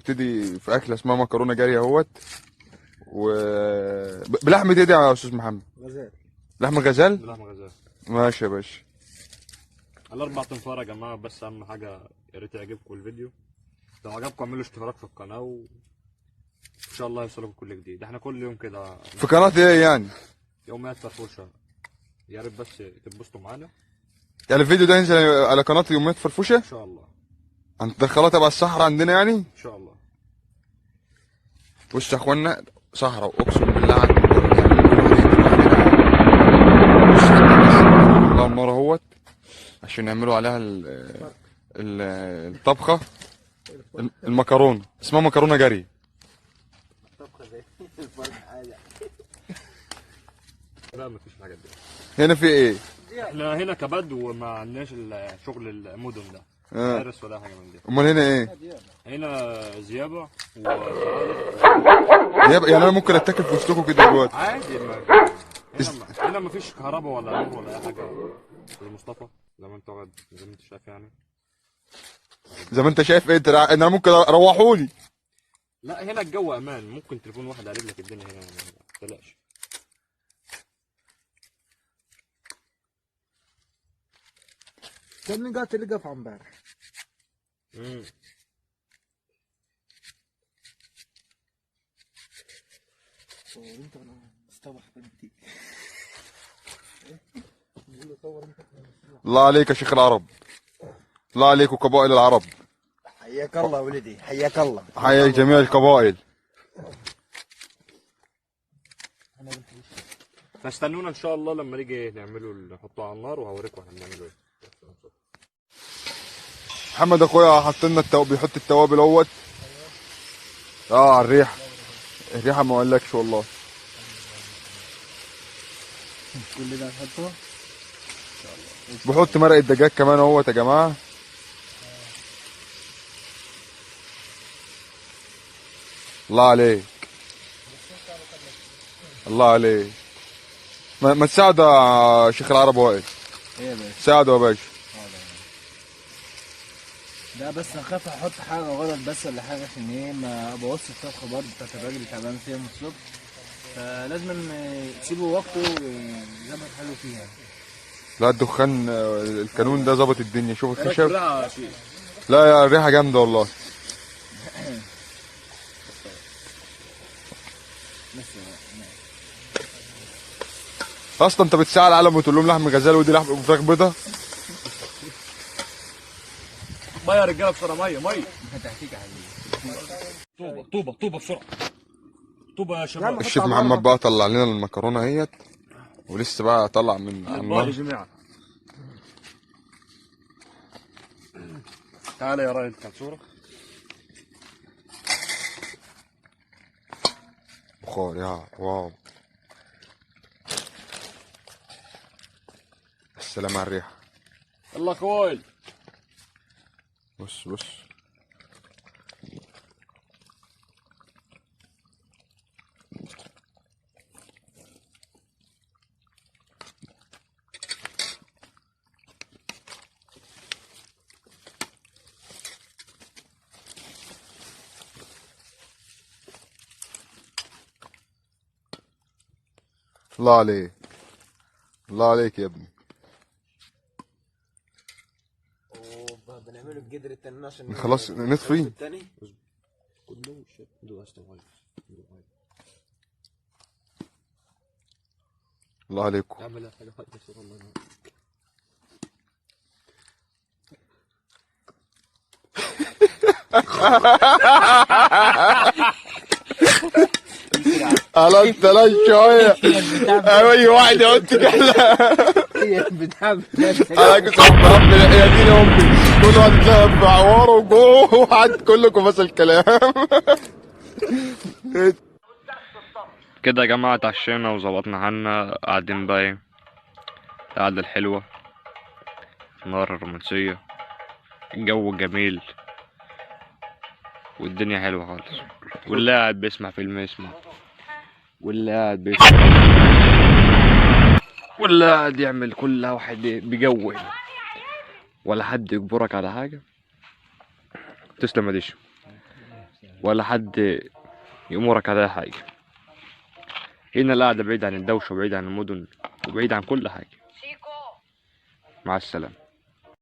هنبتدي في اكله اسمها مكرونه جارية اهوت. و بلحمه ايه دي يا استاذ محمد؟ غزال. لحم غزال؟ لحمه غزال. ماشي يا باشا. الاربع تنفار يا جماعة، بس اهم حاجة يا ريت يعجبكم الفيديو. لو عجبكم اعملوا اشتراك في القناة وان شاء الله يوصلكم كل جديد. احنا كل يوم كده في قناة ايه يعني؟ يوميات فرفوشه. يا ريت بس تتبسطوا معانا. يعني الفيديو ده ينزل على قناة يوميات فرفوشه؟ ان شاء الله. هندخلها تبع الصحراء عندنا يعني؟ ان شاء الله. بص يا اخوانا، صحراء اقسم بالله يعني الله النار اهوت عشان يعملوا عليها الطبخة، المكرونه اسمها مكرونه جارية. طبخه زي الفرق حاجة. لا مفيش الحاجات دي هنا. في ايه؟ احنا هنا كبدو وما عندناش شغل المدن ده. عرس ولا حاجة من دي. امال هنا ايه؟ هنا زيابه وثعالب. يعني انا ممكن اتاكل في وسطكم كده دلوقتي عادي. ما هنا مفيش كهرباء ولا نور ولا اي حاجة. استاذ مصطفى زي ما انت زي ما انت شايف يعني. زي ما انت شايف ايه؟ ان انا ممكن اروحولي. لا هنا الجو امان، ممكن تليفون واحد قلب لك الدنيا هنا، ما تقلقش. كان قالت اللي قفع امبارح. صور انت انا مستوح بنتي. الله عليك يا شيخ العرب، الله عليك وقبائل العرب. حياك الله ولدي، حياك الله. حيا جميع القبائل. فاستنونا ان شاء الله لما نيجي نعمله، نحطه على النار وهوريكم احنا بنعمله ايه. محمد اخويا حط لنا بيحط التوابل اهوت. على الريحة، الريحة ما اقولكش والله. كل ده نحطه؟ بحط مرق الدجاج كمان اهوت يا جماعة. الله عليك، الله عليك. ما تساعده يا شيخ العرب وائل. ايه يا باشا؟ ساعده يا باشا. لا بس اخاف احط حاجة غلط بس ولا حاجة، عشان ايه ما ابوظش الطبخة برضه بتاعت الراجل اللي تعبان فيها من الصبح، فلازم تسيبه وقته ويظبط حاله فيها. لا الدخان الكانون ده ظبط الدنيا. شوف الخشب. لا لا يا الريحة جامدة والله. اصلا انت بتساعد العالم وتقول لهم لحم غزال ودي لحم فراخ بيضة. مية يا رجاله بسرعة، مية مية. تحتيك يا حبيبي. طوبة طوبة طوبة بسرعة، طوبة يا شباب. الشيف محمد بقى طلع لنا المكرونه اهيت، ولسه بقى طلع من على النار يا النار. جماعة. تعالى يا راجل بتاع صوره. بخار يا واو. السلام على الريحة. يلا خويل. بص بص. الله عليك، الله عليك يا ابني. بنعمله الجدر التاني عشان خلاص نطفي. التاني. الله عليكم. اعمل حاجة بسرعة. الله ينور. على الثلاث شوية. اي واحد يحط كده. انا كنت رب يا دين امي، كل واحد يتلعب في عواره وجوه وحد كلكم بس الكلام. كده يا جماعة اتعشينا وظبطنا حالنا، قاعدين بقى ايه القعدة الحلوة، النار الرومانسية، الجو الجميل، والدنيا حلوة خالص. واللي قاعد بيسمع فيلم يسمع، واللي قاعد بيسمع، واللي قاعد يعمل، كل واحد بجو هنا، ولا حد يجبرك على حاجة. تسلم يا ديشو. ولا حد يأمرك على حاجة. هنا القعدة بعيد عن الدوشة وبعيد عن المدن وبعيد عن كل حاجة. مع السلامة.